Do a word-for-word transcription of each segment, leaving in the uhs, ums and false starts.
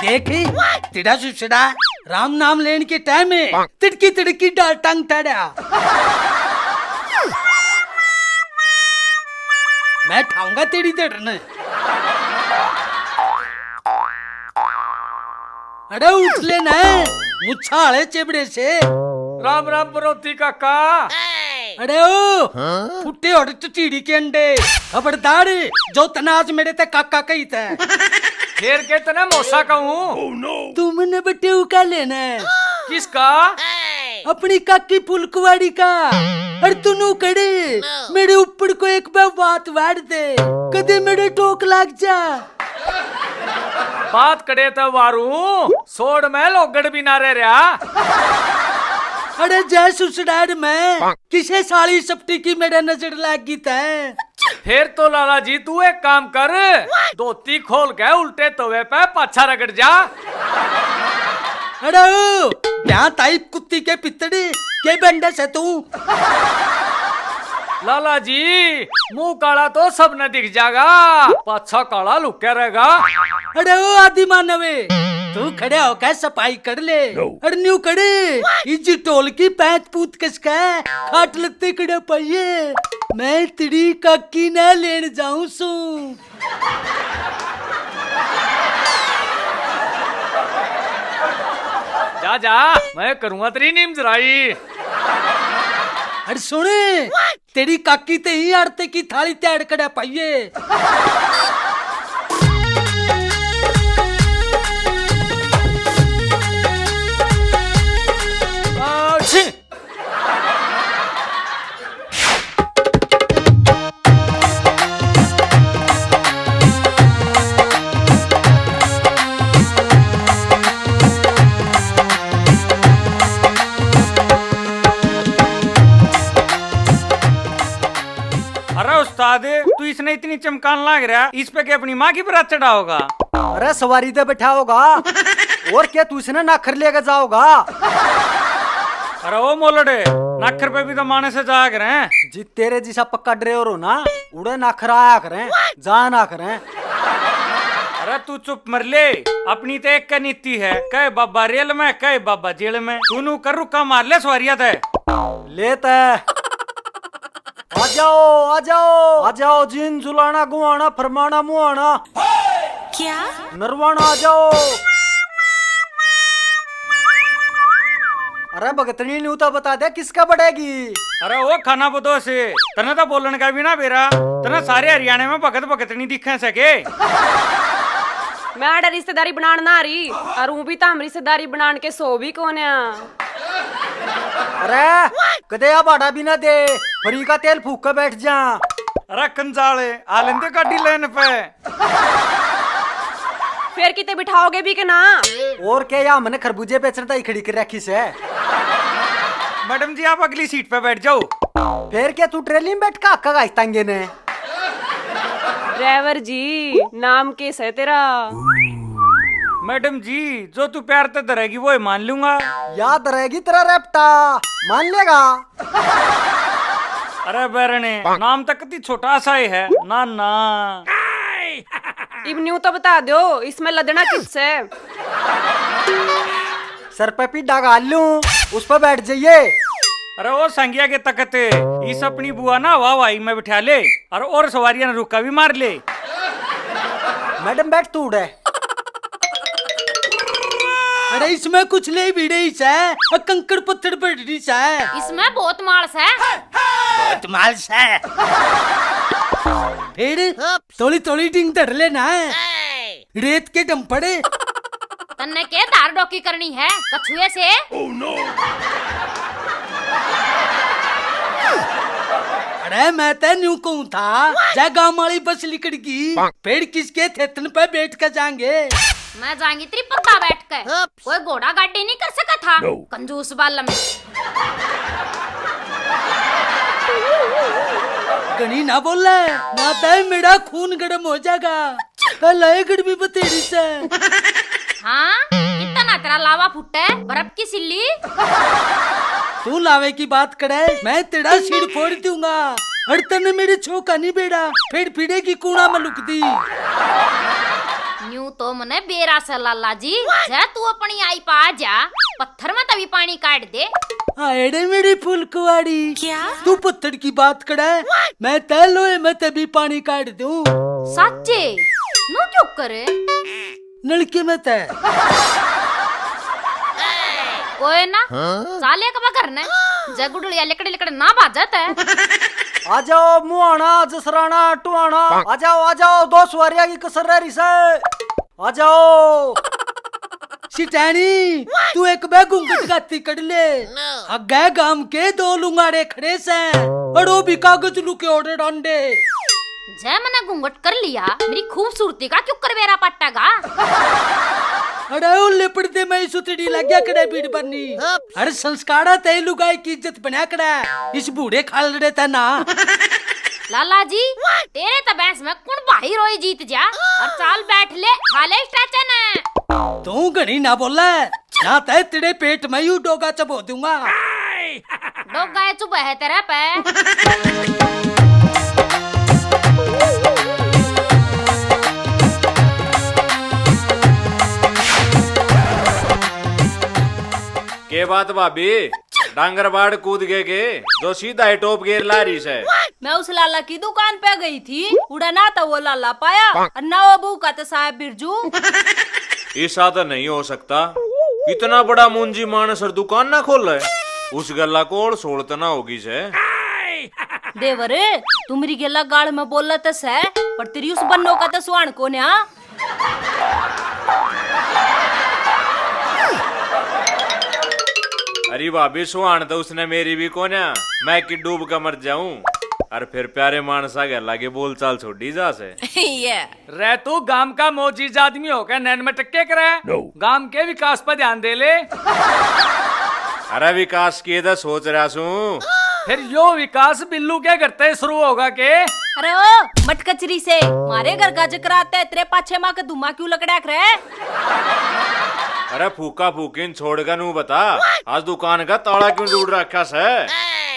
एक ही तेरा सुसड़ा राम नाम लेने के टाइम में तिड़की तिड़की डाल टांग टाड़ा। मैं ठाऊंगा तेरी दड़न। अरे उठ ले ना, मुच्छा आले चेबड़े से। राम राम परोती काका। अरे ओ, फुट्टे और चचीड़ी के अंडे। खबरदार, जो तने आज मेरे ते काका कही ते। फिर के तने मौसा कहूँ? तू मन्ने बटेऊ का लेना है। किसका? अपनी काकी फुलकुवाड़ी का। और तू नू कड़े, मेरे ऊपर को एक बार बात वार दे, कदे मेरे टोक लाग जा। बात कड़े तो वारू, सोड़ में लोगड़ भी ना रह रहा। अरे जय सुसड़ाड़ में किसे साली सपटी की मेरे नजर लाग गई तै। फिर तो लाला जी तू एक काम कर, धोती खोल के उल्टे तवे पे पाछा रगड़ जा। अरे ओ, ब्याह ताई कुत्ती के पितड़ी, के बंडे से तू? लाला जी, मुंह काला तो सबने दिख जाएगा, पाछा काला लुक्या रहेगा। अरे ओ आदि मानवे, तू खड़े होकर सफाई कर ले। अरे न्यू करे, इजी टोल की पैंत पूत कस के खाट लगते खड़े पाइए। मैं तेरी काकी ने लेन जाऊं सू। जा जा, मैं करूंगा तेरी नीम जराई। अरे सुन, तेरी काकी ते ही आड़ते की थाली त्याड़ कड़ा पाइए। आ, छी। अरे उस्ताद, तू इसने इतनी चमकान लाग रहा, इस पे के अपनी माँ की बरात चढ़ाओगा? अरे सवारी ते बैठाओगा, और क्या तू इसने नाखर लेके जाओगा? अरे ओ मोलड़े, नाखर पे भी तो माने से जाया करें। जी तेरे जिसा पक्का ड्राइवर हो ना, उड़े नाखर आया करें, जाया ना करें। अरे तू चुप मर ले, अपनी तो एक का नीति है, कहे बाबा रेल में, कहे बाबा जेल में। तू नू कर रुका मार ले सवारियां ते। ले ते। आ जाओ, आ जाओ, आ जाओ, जीन जुलाना, गुआना, फरमाना, मुआना। क्या? नरवाना, आ जाओ। अरे भगतनी, न्यू तो बता दे, किसका बढ़ेगी? अरे ओ खाना बदोश, तने तो बोलण का भी ना बेरा, तने सारे हरियाणा में भगत भगतनी दिखे सके। मैं आड़े रिश्तेदारी बनाण ना आ रही, और ऊं भी तो हम रिश्तेदारी बनाण के सो भी कोन्या। अरे कदे या भाड़ा भी ना दे, फ्री का तेल फूक के बैठ जा। अरे कंजाले, आ लेंदे गाड़ी लेन पे। फिर किते बिठाओगे भी के ना? और के, या हमने खरबूजे बेचने ताई खड़ी कर रखी से। मैडम जी, आप अगली सीट पे बैठ जाओ। फिर क्या तू ट्रेली में बैठ का हक्का गाइस तांगे ने? ड्राइवर जी, नाम के से तेरा? मैडम जी, जो तू प्यार ते धरेगी, वो ही मान लूंगा। याद रहेगी तेरा रैप्टा, मान लेगा? अरे बैरने, नाम तो कति छोटा सा ही है ना, ना। इब न्यू तो बता दो, इसमें लदना किससे? सर पे पीढ़ा घाल लूं, उस पे बैठ जाइए। अरे ओ संगिया के तकत, इस अपनी बुआ ना हवा हवाई में बिठा ले, और, और सवारियां ने रुका भी मार ले। मैडम बैठ तू उड़े। अरे इसमें कुछ नहीं भिड़े ही सै, अ कंकड़ पत्थर पड़ रही सै। इसमें बहुत माल सै। बहुत माल सै। फिर थोड़ी थोड़ी डिंग धर लेना है। रेत के डंपड़े। तन्ने के धार डोकी करनी है कछुए से? अरे मैं ते न्यू कहूं था, जै गांव वाली बस लिकड़ गई, फिर किसके थेथन पे बैठ के जाएंगे? मैं जाएंगी तेरी पत्ता बैठ के। कोई घोड़ा गाड़ी नहीं कर सका था। No। कंजूस बालम। घणी ना बोले, ना तो मेरा खून गर्म हो जाएगा। कल आए गर्मी बतेरी से। हाँ, कितना ना तेरा लावा फुटे, बर्फ की सिल्ली। तू लावे की बात करे, मैं तेरा सिर फोड़ दूंगा। और तन्ने मेरे छोका नहीं बेड़ा, फिर फिड़े की कूड़ा में लुक दी। न्यू तो मने बेरा से लाला जी, जै तू अपनी आई पा आ जा, पत्थर में तभी पानी काट दे। हाय रे मेरी फुलकुआड़ी, क्या? तू पत्थर की बात करे, मैं तै लोहे में तभी पानी काट दूं। साचे? नो क्यों करे? नलके में तै। कोई ना, हाँ? चाले के बगर ने, जै गुडलिया लिकड़ लिकड़ ना भाजत है। आ जाओ मुहाना, जसराना, टुहाना, आ जाओ, आ जाओ, दो सवारियां की कसर रह रही से। आ जाओ। सिटानी, तू एक बे घूंघट गाती कड़ ले। अगे गाम के दो लुंगाड़े खड़े से, अड़ो भी कागज लुके ओड़े डांडे। जै मने घूंघट कर लिया, मेरी खूबसूरती का क्यों कर बेरा पाटेगा? अरे ओ लिपट दे, मैं सुतड़ी लग गया कड़े बीड़ बन्नी। अरे संस्कारा ते लुगाई की इज्जत बना कड़े, इस बूढ़े खालड़े ते ना। लाला जी, तेरे तो बहस में कौन भाई रोई जीत जा? और चाल बैठ ले, खा ले इस टाचे ने। तू घणी ना बोले, ना तै तेरे पेट में यू डोगा चबो दूंगा। डोगा है चुबह है तेरे पे। के बात भाभी, डांगर बाड़ कूद गए के, जो सीधा ही टॉप गियर ला रही से? मैं उस लाला की दुकान पे गई थी, उड़ा ना तो वो लाला पाया और ना वो बहू का तो साहब बिरजू। ऐसा तो नहीं हो सकता, इतना बड़ा मुंजी मानस और दुकान ना खोले, उस गल्ला को और सोलत ना होगी से। देवर, तू मेरी गेला गाल में बोला तो सै, पर तेरी उस बन्नो का तो सुहान कोन्या। अरे भाभी, सुहान तो उसने मेरी भी कोन्या, मैं कि डूब के मर जाऊं। और फिर प्यारे मानसा के लागे बोलचाल छोड़ी जा से। ये। रे तू गांव का मोजीज आदमी होकर नैन में टक्के करे। No। गांव के विकास पर ध्यान दे ले। अरे विकास की तो सोच रहा सूं। फिर यो विकास बिल्लू के घर ते शुरू होगा के? अरे ओ मटकचरी से, मारे घर का जिक्र आते तेरे पाछे माँ के धुमा क्यों लकड़ा करे? अरे फूका फूकिन छोड़ के नू बता, आज दुकान का ताला क्यों जोड़ रखा से?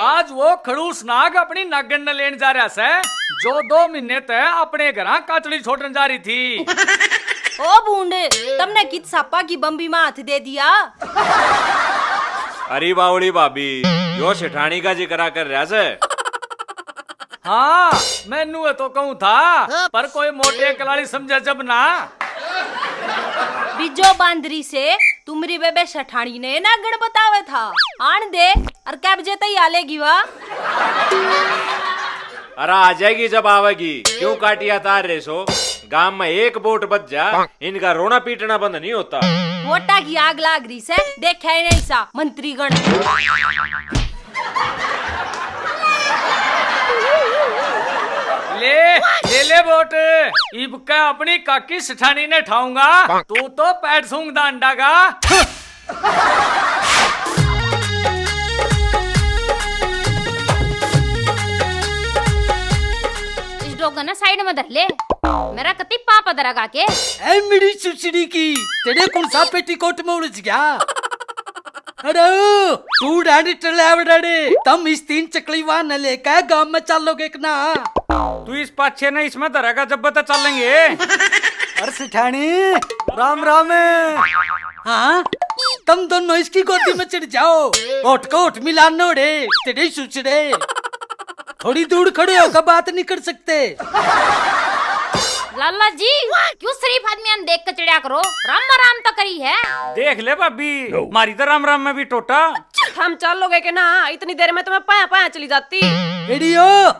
आज वो खड़ूस नाग अपनी नागन ने लेन जा रहा से, जो दो महीने ते अपने घरां काचड़ी छोड़न जा रही थी। ओ बूंद, तमने कित सापा की बम्बी में हाथ दे दिया? अरे बावली भाभी, यो सेठानी का जिक्रा कर रहा से। हाँ, मैं नुए तो कहूँ था, पर कोई मोटे कलाली समझे जब ना। बीजो बांदरी से, तुमरी बेबे सेठानी ने ना गण बतावे था। आन दे, और कै बजे तई आलेगी वा? अरे आ जाएगी जब आवेगी, क्यों काटिया तार रे सो? गांव में एक वोट बच जा, इनका रोना पीटना बंद नहीं होता। वोटा की आग लाग रही से, देखा ही नहीं सा मंत्रीगण। ले, ले ले वोट, इब का अपनी काकी सेठानी ने ठाऊंगा, तू तो पैट सूंघदा अंडा का। इस डोगा ने साइड में धर ले, मेरा कति पाप धरेगा के? ए मेरी सुसड़ी की, तेरे कौन सा पेटीकोट में उलझ गया? अरे, तू डांडी टले आवड़ाड़े, तम इस तीन चकली वाहन ने लेकर गांव में चलोगे कि ना? तू इस पाछे ने इसमें धरेगा, जब बता चलेंगे। अरे सेठानी, राम राम। हाँ, तुम दोनों इसकी गोदी में चढ़ जाओ। होठ को होठ मिला नोड़े, तेरे सुचड़े। थोड़ी दूर खड़े होकर बात नहीं कर सकते। लाला जी, क्यों शरीफ आदमी ने देख के चिड़िया करो? राम राम तो करी है। देख ले भाभी, मारी तो राम राम में भी टोटा। हम चालोगे के ना, इतनी देर में तो मैं पाया पाया चली जाती। एड़ियो,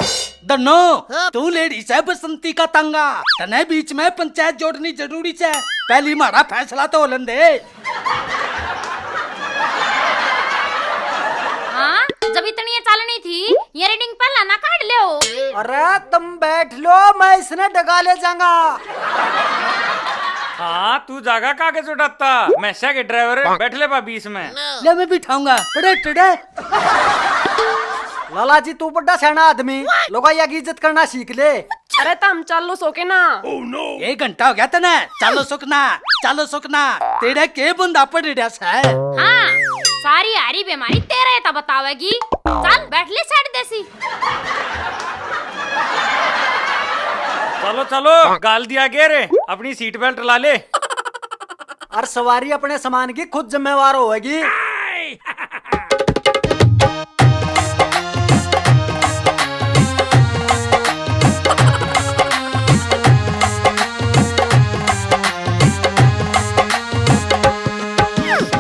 धन्नो, तू लेडी सै बसंती का तांगा, तने बीच में पंचायत जोड़नी जरूरी सै। पहली म्हारा फैसला तो होलन दे। हाँ, जब इतनी ये चालनी थी, ये रीडिंग पहला ना काट ले हो। अरे तुम बैठ लो, मैं इसने डगा ले जाऊंगा। हाँ, तू जागा कागज उठाता, मैं सै के ड्राइवर, बैठ ले भाभी इसमें। ले मैं बिठाऊंगा। अरे टुडे। लाला जी, तू बड़ा सियाना आदमी, लुगाइया की इज्जत करना सीख ले। अरे, तो हम चालो सो के ना। एक घंटा हो गया तने, चालो सुकना, चालो सुकना। तेरे के बंदा पड़ रहा है? हाँ, सारी हारी बीमारी तेरे तो बतावेगी। चल, बैठ ले सेठ देसी। चलो चलो, गाल दिया गेर, अपनी सीट बेल्ट ला ले। और सवारी अपने सामान की खुद जिम्मेवार होगी।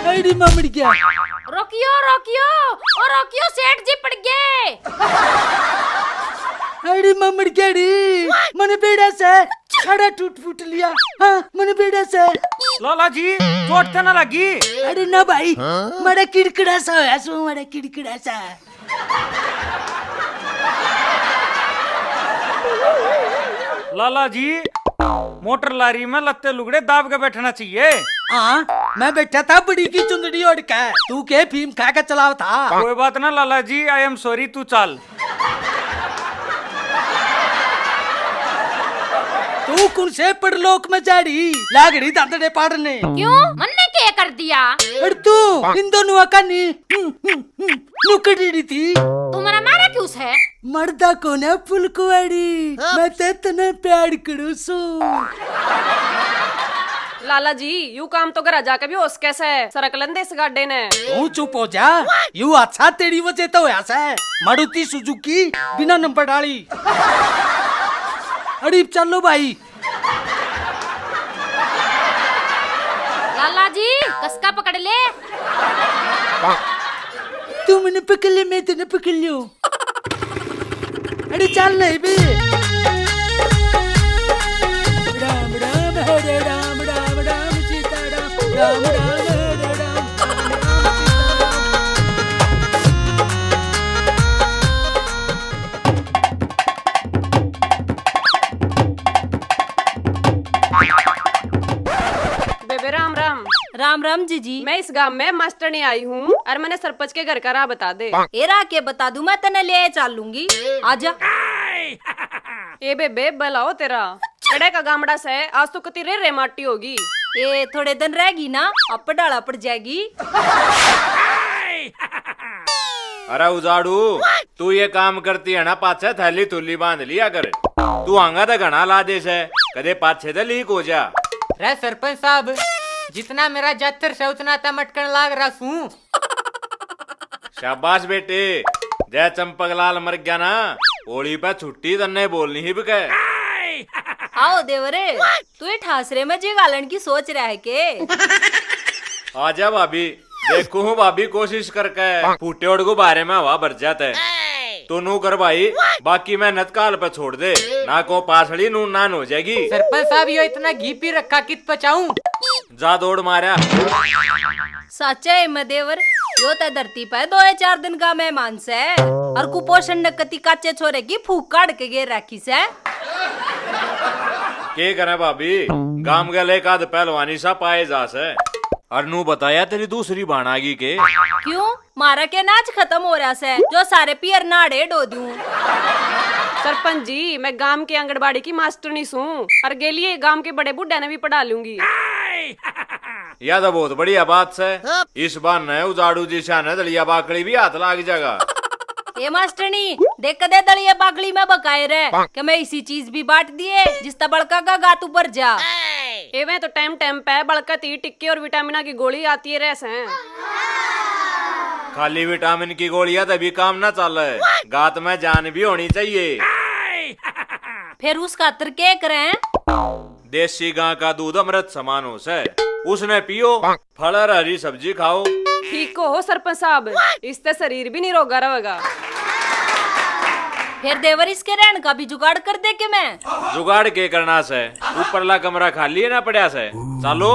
अरे मामड़ गया। रोकियो, रोकियो, ओ रोकियो, सेठ जी पड़ गए। अरे मामड़ गया रे, मने बेड़ा से छड़ा टूट फूट लिया। हाँ, मने बेड़ा से। लाला जी, चोट तो ना लगी? अरे ना भाई, हाँ? माड़ा किड़किड़ा सा होया सो, माड़ा किड़किड़ा सा। लाला जी, मोटर लारी में लत्ते लुगड़े दाब के बैठना चाहिए। हाँ, मैं बैठा था बड़ी की चुंदड़ी ओढ़ के, तू के फीम खा के चलाव था? कोई बात ना लाला जी, I am sorry, तू चल। तू कौन से परलोक में जा रही, लागड़ी दादड़े पाड़ने? क्यों, मन्ने के कर दिया? और तू इन दोनों का नहीं, हम्म, हम्म, हम्म, नुकड़ रही थी। तुम्हारा मारा क्यों है? मर्दा को ना फुलकुआड़ी, मैं तो इतने प्यार करूँ सू। लाला जी, यू काम तो घर जाके भी हो सके सै, सरक लेंदे इस गाडे ने। तू चुप हो जा, यू अच्छा तेरी वजह तो होया सै। मारुति सुजुकी बिना नंबर डाली। अरे चलो भाई। लाला जी, कसका पकड़ ले। तू मैंने पकड़ ले, मैं तेने पकड़ लियो। अरे चल नहीं बे। राम राम हरे राम, राम राम सीता राम, राम राम हरे राम, राम राम सीता राम। बेबे राम राम। राम राम जीजी। मैं इस गांव में मास्टरनी आई हूँ और मैंने सरपंच के घर का राह बता दे। ए राह के बता दूं, मैं तने ले चालूंगी। आजा। ए बेबे, भला हो तेरा। कड़े का गामड़ा से, आज तो कती रे रे माटी होगी। ए, थोड़े दिन रहेगी ना, अब डाला पड़ जाएगी। अरे उजाड़ू, तू ये काम करती है ना, पाछे थैली थुल्ली बांध लिया कर। तू आंगा तो घना ला दे से, कदे पाछे तो लीक हो जा। रे सरपंच साहब, जितना मेरा जातर से उतना तो मटकन लाग रहा सूं। शाबाश बेटे, जय चंपक लाल मर गया ना, होली पे छुट्टी तन्ने बोलनी ही बके। आओ देवरे, तू ये ठासरे में जी घालन की सोच रहा है के? आजा भाभी, देखू हूँ भाभी कोशिश करके फूटे ओड़ को बारे में हवा भर जाते। तो नू कर भाई, बाकी मेहनत काल पे छोड़ दे, ना को पासड़ी नू नान हो जाएगी। सरपंच साहब, यो इतना घी पी रखा, कित पचाऊं? जा दौड़ मारा। साचे है मैं देवर, यो तै धरती पे दो या चार दिन का मेहमान सै, और कुपोषण ने कती काचे छोरे की फूक काढ़ के गेर राखी सै। के करे भाभी, गाम के एक आध पहलवानी सा पाए जा सै, और नू बताया तेरी दूसरी भाण आगी के? क्यों, मारा के नाच खत्म हो रहा सै, जो सारे पियर नाड़े डो दूं। सरपंच जी, मैं गाम के आंगनबाड़ी की मास्टरनी सूं, और गेलिए गाम के बड़े बूढ़ा ने भी पढ़ा लूंगी। या तो बहुत बढ़िया बात सै। इस बहाने उजाड़ू जी शाने दलिया बाकड़ी भी हाथ लाग जाएगा। ए मास्टरनी, देख दे दलिया बाकड़ी में बकाए रे, के मैं इसी चीज भी बांट दिए, जिसता बड़का का गात ऊपर जा। एवे तो टाइम टाइम पे बड़का ती टिक्के और विटामिना की गोली आती रह सै। खाली विटामिन की गोलियां तभी काम ना चले, गात में जान भी होनी चाहिए। फिर उस खातर के करें? देसी गां का दूध अमृत समान हो सै, उसने पियो, फल और हरी सब्जी खाओ। ठीक को हो सरपंच साहब, इससे शरीर भी निरोगा रहेगा। फिर देवर, इसके रहन का भी जुगाड़ कर दे के मैं? जुगाड़ के करना सै, ऊपरला कमरा खाली है ना पड़ा सै। चलो।